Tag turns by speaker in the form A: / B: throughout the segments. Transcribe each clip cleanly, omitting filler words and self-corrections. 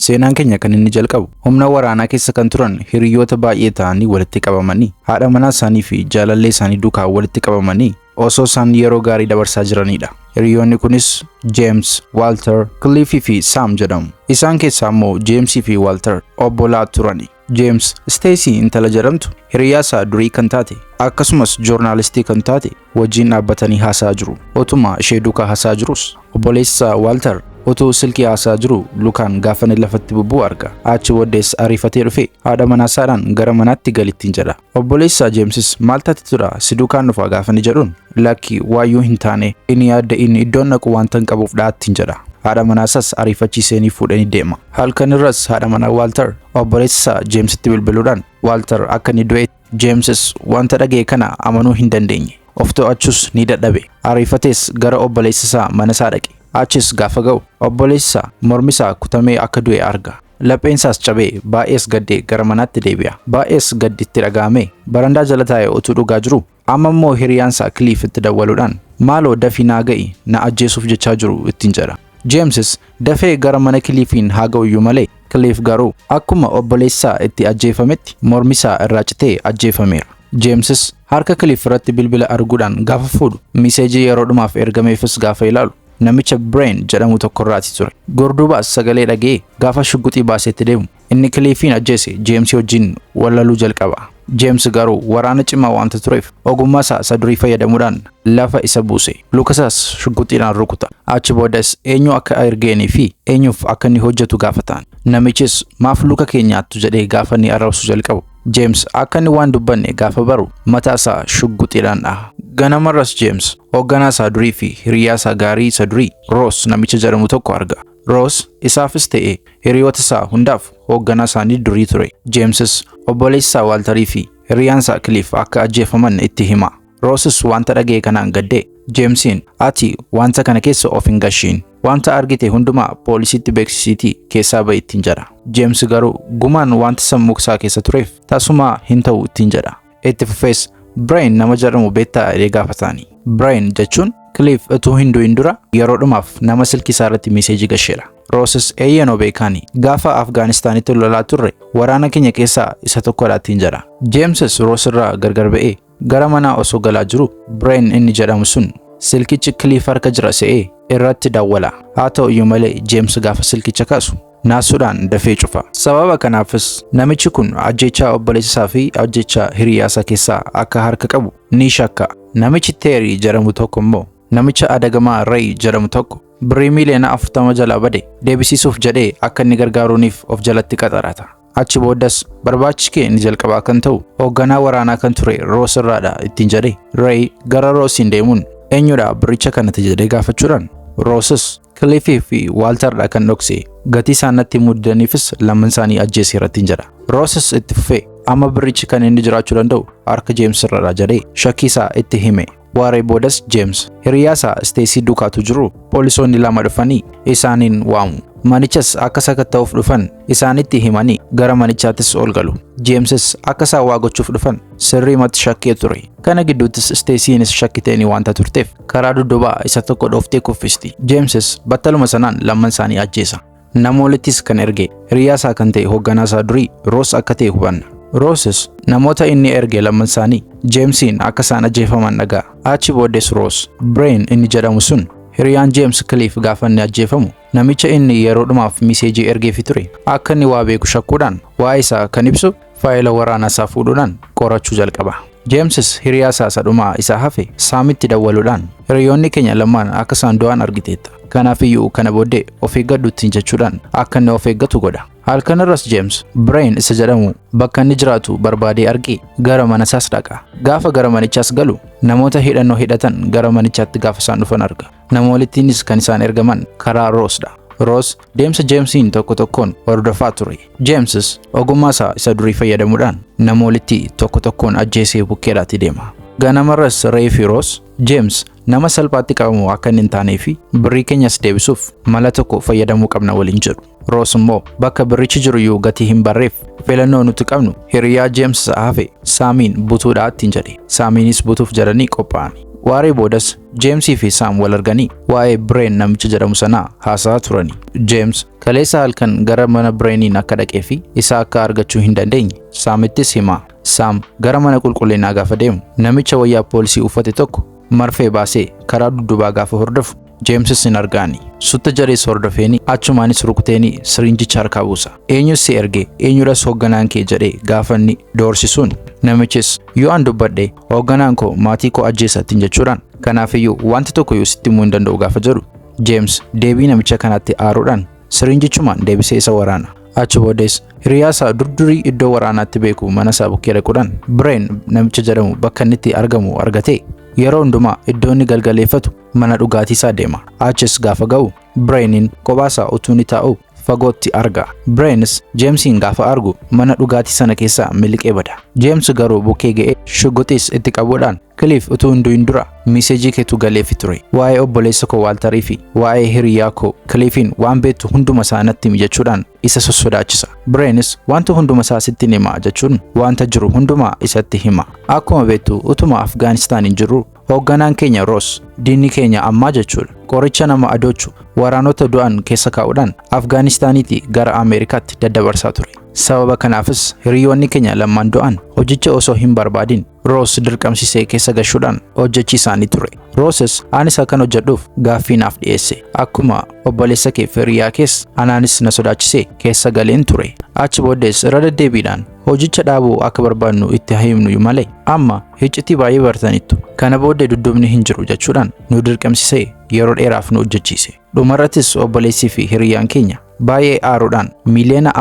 A: Seenaan keenya kan inni jalqabu humna waraanaa keessa kan turan hiriyoota baay'ee ta'anii walitti qabamanii, haadha manaa isaanii fi jaalallee isaanii duukaa walitti qabamanii osoo isaan yeroo gaarii dabarsaa jiranidha. Hiriyoonni kunis James, Walter, Cliffii fi Sam jedhamu. Isaan keessaa immoo Jamesii fi Walter obbolaa turani. James Stacy intala jedhamtu hiriyaa isaa durii kan taate, akkasumas joornaalistii kan taate wajjin dhaabbatanii haasa'aa jiru. Otuma ishee duukaa haasa'aa jirus obboleessa Walter utuu silkii haasa'aa jiru lukaan gaafa inni lafatti bubbu'u arga. Achi booddees ariifatee dhufe haadha manaasaadhaan gara manaatti galittiin jedha. Obboleessa Jamesis maal taate tura, si duukaan dhufa gaafa inni jedhuun, lakki, waayyuu hin taane, inni yaadda inni iddoon dhaqu wanta hin qabuuf dhaattiin jedha. Haadha manaasaas ariifachiiseenii fuudhanii deema. Halkan irras haadha manaa Walter obboleessa Jamesitti bilbiluudhaan Walter akka inni du'e. Jamesis wanta dhaga'e kana amanuu hin dandeenye. Of to'achuus ni dadhabe. Ariifatees gara obboleessa isaa mana isaa dhaqe. Achis gaafa ga'u obboleessa mormi isaa kutamee akka du'e arga. Lapheensaas cabee baay'ees gaddee gara manaatti deebi'a. Baay'ees gadditti dhaga'ame barandaa jala taa'ee utuu dhugaa jiru, amma immoo hiriyaansaa Cliff itti dawwaluudhaan, maaloo dafii naa ga'i, na ajjeesuuf jechaa jiru ittiin jedha. Jamesis dafee gara mana Cliffiin haa ga'uyyuu malee, Cliff garuu akkuma obboleessaa itti ajjeefametti mormi isaa irraa citee ajjeefameera. Jamesis harka Cliff irratti bilbila arguudhaan gaafa fuudhu, message yeroo dhumaaf ergameefis gaafa ilaalu namicha Brain jedhamu tokkorraati ture. Gorduubaas sagalee dhaga'ee gaafa shugguxii baaseetti deemu, inni Cliffiin ajjeese James wajjin walaluu jalqaba. James garuu waraana cimaa waanta tureef ogummaa isaa isa durii fayyadamuudhaan lafa isa buuse. Lukasaas shugguxiidhaan rukuta. Achi boodas eenyu akka ergeenii fi eenyuuf akka inni hojjetu gaafatan. Namichis maaf luka kee nyaattu jedhee gaafa inni arrabsu jalqabu, James akka inni waan dubbanne gaafa baru mataa isaa shugguxiidhaan dhaha. Ganamarras James hoogganaa isaa durii fi hiriyaa isaa gaarii isa durii Ross namicha jedhamu tokko arga. Ross isaafis ta'e hiriyoota isaa hundaaf hoogganaa isaanii durii ture. Jamesis obboleessa isaa Walterii fi hiriyaan isaa Cliff akka ajjeefaman itti hima. Rossis wanta dhaga'e kanaan gaddee Jamesiin, ati wanta kana keessa of hin gashiin. Wanta argite hundumaa poolisiitti beeksisiitii keessaa ba'i ittiin jedha. James garuu gumaan wanta sammuu isaa keessa tureef tasuma hin ta'u ittiin jedha. Itti fufees Brain nama jedhamu beektaa jedhee gaafataani. Brain jechuun Cliff utuu hin du'in dura yeroo dhumaaf nama silkii isaa irratti message gasheera. Rossis eeyyanoo beekaani, gaafa Afgaanistaanitti lolaa turre waraana keenya keessaa isa tokkodha ittiin jedha. Jamesis Ross irraa gargar ba'ee gara manaa osoo galaa jiru, Brain inni jedhamu sun silkichi Cliff harka jira se'ee irratti dawwala. Haa ta'u iyyuu malee James gaafa silkicha kaasu naasuudhaan dafee cufa. Sababa kanaafis namichi kun ajjechaa obboleessa isaa fi ajjechaa hiriyaa isaa keessaa akka harka qabu ni shakka. Namichi Terry jedhamu tokko immoo namicha adagamaa Ray jedhamu tokko birrii miiliyoona 40 jalaa bade deebisiisuuf jedhee akka inni gargaaruuniif of jalatti qaxarata. Achi booddas barbaachi kee inni jalqabaa kan ta'u hoogganaa waraanaa kan ture Ross irraadha ittiin jedhee, Ray gara Rossiin deemuun eenyudha birricha kanatti jedhee gaafachuudhaan, Rossis Cliffii fi Walterdha kan dhokse, gatii isaan natti muddaniifis lamman isaanii ajjeeseera ittiin jedha. Rossis itti fufee amma birrichi kan inni jiraachuu danda'u harka James irradha jedhee shakkii isaa itti hime. Waaree boodas James hiriyaa isaa Stacy duukaatu jiru poolisoonni lama dhufanii isaaniin waamu. Manichas akka sakatta'uuf dhufan isaanitti himanii gara manichaattis ol galu. Jamesis akka isaan waa gochuuf dhufan sirriimatti shakkee ture. Kana gidduuttis Stacy'nis shakkiteeni waanta turteef karaa dudduubaa isa tokko dhooftee kuffisti. Jamesis battaluma sanaan lamman isaanii ajjeesa. Namoolittis kan erge hiriyaa isaa kan ta'e hoogganaa isaa durii Ross akka ta'e hubanna. Rossis namoota inni erge lamman isaanii Jamesiin akka isaan ajjeefaman dhaga'a. Achi booddees Ross, Brain inni jedhamu sun hiriyaan James Cliff gaafa inni ajjeefamu namicha inni yeroo dhumaaf message ergeefi ture akka inni waa beeku shakkuudhaan waa'ee isaa kan ibsu faayila waraanaa isaa fuudhuudhaan qorachuu jalqaba. Jamesis hiriyaa isaa isa dhumaa isaa hafe Saamitti dawwaluudhaan, hiriyoonni keenya lamaan akka isaan du'an argiteetta. Kanaafiyyuu kana booddee of eeggadhu ittiin jechuudhaan akka inni of eeggatu godha. Halkan irras James Brain isa jedhamu bakka inni jiraatu barbaadee argee gara mana isaas dhaqa. Gaafa gara manichaas galu namoota hidhannoo hidhatan gara manichaatti gaafa isaan dhufan arga. Namoolittiinis kan isaan ergaman karaa Rossdha. Ross deemsa Jamesiin tokko tokkoon hordofaa ture. Jamesis ogummaa isaa isa durii fayyadamuudhaan namoolitti tokko tokkoon ajjeesee bukkeedhaatti deema. Ganamarras Ray fi Ross, James nama salphaatti qabamu akka inni hin taanee fi birrii keenyas deebisuuf mala tokko fayyadamuu qabna waliin jedhu. Ross immoo bakka birrichi jiru iyyuu gatii hin barreef filannoo nuti qabnu hiriyaa James isa hafe Saamiin butuudha ittiin jedhe. Saamiinis butuuf jedhanii qophaa'an. Waaree boodas Jeemsii fi Saam wal arganii waa'ee Bireen namicha jedhamu sanaa haasa'aa turani. Jeems kaleessa halkan gara mana Bireeniin akka dhaqee fi isa akka argachuu hin dandeenye Saamittis hima. Saam gara mana qulqullinaa gaafa deemu namicha wayyaa poolisii uffate tokko marfee baasee karaa dudduubaa gaafa hordofu Jeemsis hin argaani. Sutta jedhees hordofeeni achumaanis rukuteeni siriinjicha harkaa buusa. Eenyus si erge, eenyudhas hoogganaan kee jedhee gaafa inni doorsisuun namichis yoo an dubbadhe hoogganaan koo maatii koo ajjeesa ittiin jechuudhaan kanaafiyyuu wanti tokko iyyuu sitti himuu hin danda'u gaafa jedhu Jeems deebii namicha kanaatti aaruudhaan siriinjichumaan deebisee isa waraana. Achi boodees hiriyaa isaa durdurii iddoo waraanaatti beeku mana isaa bukkee dhaquudhaan Bireen namicha jedhamu bakka inni itti argamu argatee yeroo hundumaa iddoo inni galgaleeffatu mana dhugaatii isaa deema. Achis gaafa ga'u Bireeniin kophaa isaa utuu inni taa'u fagootti arga. Bireenis Jeemsiin gaafa argu mana dhugaatii sana keessaa miliqee bada. Jeems garuu bukkee ga'ee shugguxiis itti qabuudhaan Kiliif utuu hin du'in dura message keetu galeefi ture. Waa'ee obboleessa koo Waaltarii fi waa'ee hiriyaa koo Kiliifiin waan beektu hunduma isaa natti himi jechuudhaan isa sossodaachisa. Bireenis wanta hunduma isaa sitti hima jechuun wanta jiru hundumaa isatti hima. Akkuma beektu utuma Afgaanistaan hin jirru hoogganaan keenya Roos diinni keenya ammaa jechuudha. Qoricha nama adoochu waraanota du'an keessa kaa'uudhaan Afgaanistaaniitii gara Ameerikaatti daddabarsaa ture. Sababa kanaafis hiriyoonni keenya lamaan du'an hojicha osoo hin barbaadin Roos dirqamsiisee keessa gashuudhaan hojjechiisaanii ture. Roosis anis akkan hojjedhuuf gaaffii naaf dhiyeesse. Akkuma obboleessa kee fi hiriyaa kees anaanis na sodaachisee keessa galeen ture. Achi booddees irra deddeebiidhaan hojicha dhaabuu akka barbaadnu itti himnu malee amma iccitii baay'ee bartanittu. Kana booddee dudduubni hin jiru jechuudhaan nu dirqamsiisee yeroo dheeraaf nu hojjechiise. Dhumarrattis obboleessii fi hiriyaan keenya baay'ee aaruudhaan 41 miiliyoona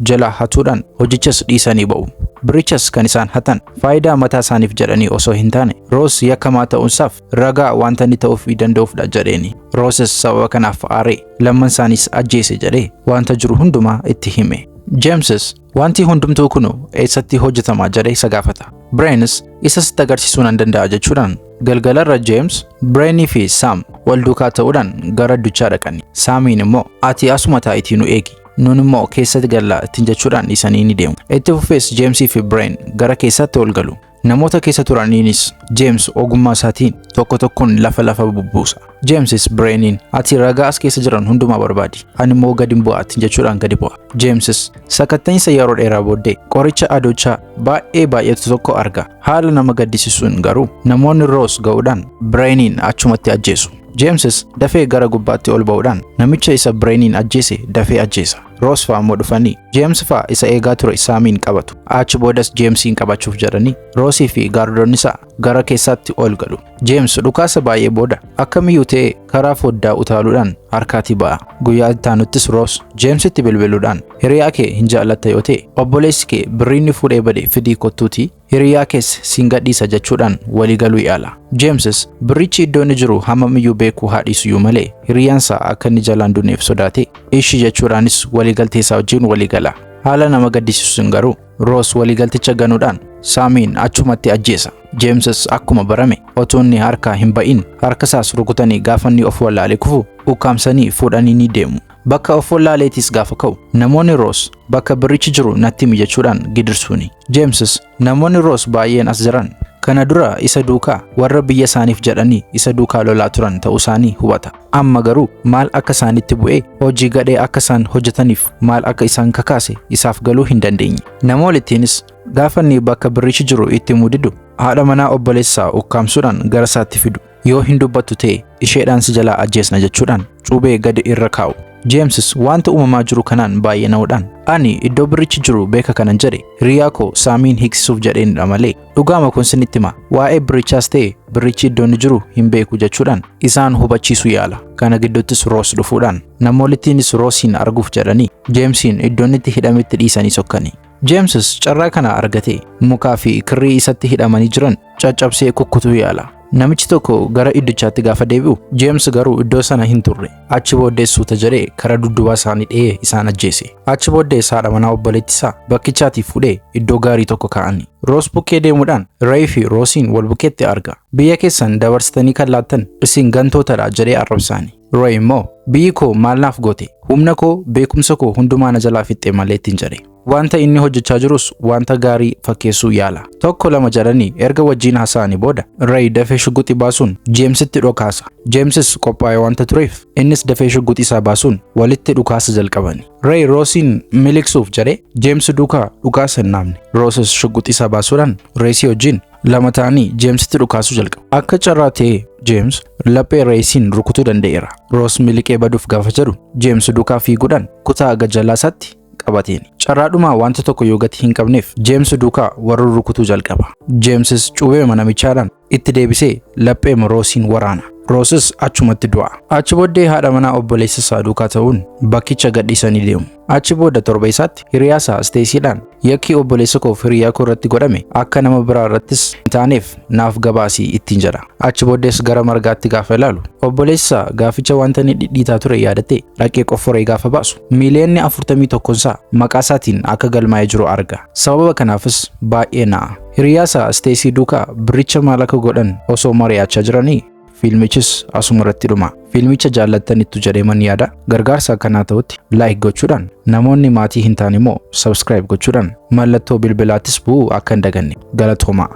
A: jala hatuudhaan hojichas dhiisanii ba'u. Birichas kan isaan hatan faayidaa mataa isaaniif jedhanii osoo hin taane Roos yakkamaa ta'uunsaaf ragaa wanta inni ta'uuf danda'uufdha jedheeni. Roosis sababa kanaaf aaree lamman isaaniis ajjeese jedhee wanta jiru hundumaa itti hime. Jeemsis wanti hundumtuu kunu eessatti hojjetama jedhee isa gaafata. Bireenis isa sitti agarsiisuu nan danda'a jechuudhaan galgalarra Jeems, Bireenii fi Saam wal duukaa ta'uudhaan gara duchaa dhaqani. Saamiin immoo ati asuma taa'itii nu eegi. Nun immoo keessatti gallaa ittiin jechuudhaan dhiisanii ni deemu. Itti fufees Jeemsii fi Bireen gara keessatti ol galu. Namoota keessa turaniinis Jeems ogummaa isaatiin tokko tokkoon lafa lafa bubbuusa. Jeemsis Bireeniin ati ragaa as keessa jiran hundumaa barbaadi. Ani immoo gadi bu'aa ittiin jechuudhaan gadi bu'a. Jeemsis sakatta'insa yeroo dheeraa booddee qoricha adoochaa baay'ee baay'atu tokko arga. Haala nama gaddisiisuun garuu namoonni Roos ga'uudhaan Bireeniin achumatti ajjeesu. Jeemsis dafee gara gubbaatti ol ba'uudhaan namicha isa Bireeniin ajjeese dafee ajjeesa. Roos fa'aa immoo dhufanii Jeems fa'aa isa eegaa ture Saamiin qabatu. Achi boodas Jeemsiin qabachuuf jedhanii Roosii fi gaardonni isaa gara keessaatti ol galu. Jeems dhukaasa baay'ee booda akkamiyyuu ta'e karaa foddaa utaaluudhaan harkaatii ba'a. Guyyaa itti aanuttis Roos Jeemsitti bilbiluudhaan hiriyaa kee hin jaallatta yoo ta'e obboleessi kee birriinni fuudhee bade fidii kottuutii hiriyaa kees siin gadhiisa jechuudhaan walii galuu yaala. Jeemsis birrichi iddoo inni jiru hammamiyyuu beekuu haa dhiisuyyuu malee hiriyaansaa akka inni jalaan duneef sodaate ishi jechuudhaanis waliigaltee isaa wajjin walii gala. Haala nama gaddisiisuun garuu Roos waliigalticha ganuudhaan Saamiin achumatti ajjeesa. Jeemsis akkuma barame otoo inni harkaa hin ba'in harka isaas rukutanii gaafa inni of wallaalee kufu ukkaamsanii fuudhanii ni deemu. Bakka of wallaaleetis gaafa ka'u namoonni Roos bakka birrichi jiru natti himi jechuudhaan gidirsuuni. Jeemsis namoonni Roos baay'een as jiran kana dura isa duukaa warra biyya isaaniif jedhanii isa duukaa lolaa turan ta'uu isaanii hubata. Amma garuu maal akka isaanitti bu'ee hojii gadhee akka isaan hojjetaniif maal akka isaan kakaase isaaf galuu hin dandeenye. Nama walittiinis gaafa inni bakka birrichi jiru itti himuu didu haadha manaa obboleessaa ukkaamsuudhaan gara isaatti fidu. Yoo hin dubbattu ta'e isheedhaan si jalaa ajjeesna jechuudhaan cuubee gadi irra kaa'u. Jeemsis wanta uumamaa jiru kanaan baay'ee na'uudhaan ani iddoo birrichi jiru beeka kanan jedhe hiriyaa koo Saamiin hiiksisuuf jedheenidha malee dhugaama kun sinitti hima waa'ee birrichaas ta'e birrichi iddoo inni jiru hin beeku jechuudhaan isaan hubachiisuu yaala. Kana gidduuttis Roos dhufuudhaan namoolittiinis Roosiin arguuf jedhanii Jeemsiin iddoo inni itti hidhametti dhiisanii sokkani. Jeemsis carraa kana argatee mukaa fi kirrii isatti hidhamanii jiran caccabsee kukkutuu yaala. Namichi tokko gara iddichaatti gaafa deebi'u Jeems garuu iddoo sana hin turre. Achi booddees suuta jedhee karaa dudduubaa isaanii dhihee isaan ajjeese. Achi booddees haadha manaa obboleetti isaa bakkichaatii fuudhee iddoo gaarii tokko kaa'ani. Roos bukkee deemuudhaan Reey fi Roosiin wal bukkeetti arga. Biyya keessan dabarsitanii kan laattan isin gantootadha jedhee arrabsaani. Roy immoo, "Biyyi koo maal naaf goote? Humna koo, beekumsa koo hundumaa na jalaa fixxe malee," ittiin jedhe. Wanta inni hojjechaa jirus wanta gaarii fakkeessuu yaala. Tokko lama jedhanii erga wajjin haasa'anii booda, Ray dafee shugguxii baasuun Jeemsitti dhokaasa. Jeemsis qophaa'ee wanta tureef, innis dafee shugguxii isaa baasuun walitti dhukaasa jalqabani. Ray Roosiin miliqsuuf jedhee Jeems duukaa dhukaasa hin dhaabne. Roosis shugguxii isaa baasuudhaan Reesii wajjin lama ta'anii Jeemsitti dhukaasuu jalqabu. Akka carraa ta'ee Jeems laphee Reesiin rukutuu danda'eera. Roos miliqee baduuf gaafa jedhu, Jeems duukaa fiiguudhaan kutaa gajalaa isaatti qabateen. Carraadhumaa wanta tokko yoo gatii hin qabneef, Jeems duukaa warra rukutuu jalqaba. Jeemsis cuubee namichaadhaan itti deebisee laphee Roosiin waraana. Roosis achumatti du'a. Achi booddee haadha manaa obboleessa isaa duukaa ta'uun bakkicha gadhiisanii deemu. Achi booda torba isaatti hiriyaa isaa Steesiidhaan, "Yakki obboleessa koof hiriyaa koo irratti godhame akka nama biraa irrattis hin taaneef naaf gabaasii," ittiin jedha. Achi booddees gara margaatti gaafa ilaalu, obboleessa gaaficha wanta inni dhidhiitaa ture yaadatee dhaqee qofforee gaafa baasu, miiliyoonni 41 isaa maqaa isaatiin akka galmaa'ee jiru arga. Sababa kanaafis baay'ee na'a. Hiriyaa isaa Steesii duukaa birricha maal akka godhan osoo mari'achaa jiranii, fiilmichis asuma irratti dhuma. Fiilmicha jaallattaniittu jedheeman yaada. Gargaarsa akkanaa ta'utti like gochuudhaan, namoonni maatii hin taane immoo subscribe gochuudhaan mallattoo bilbilaattis bu'uu akka hin daganne. Galatoomaa.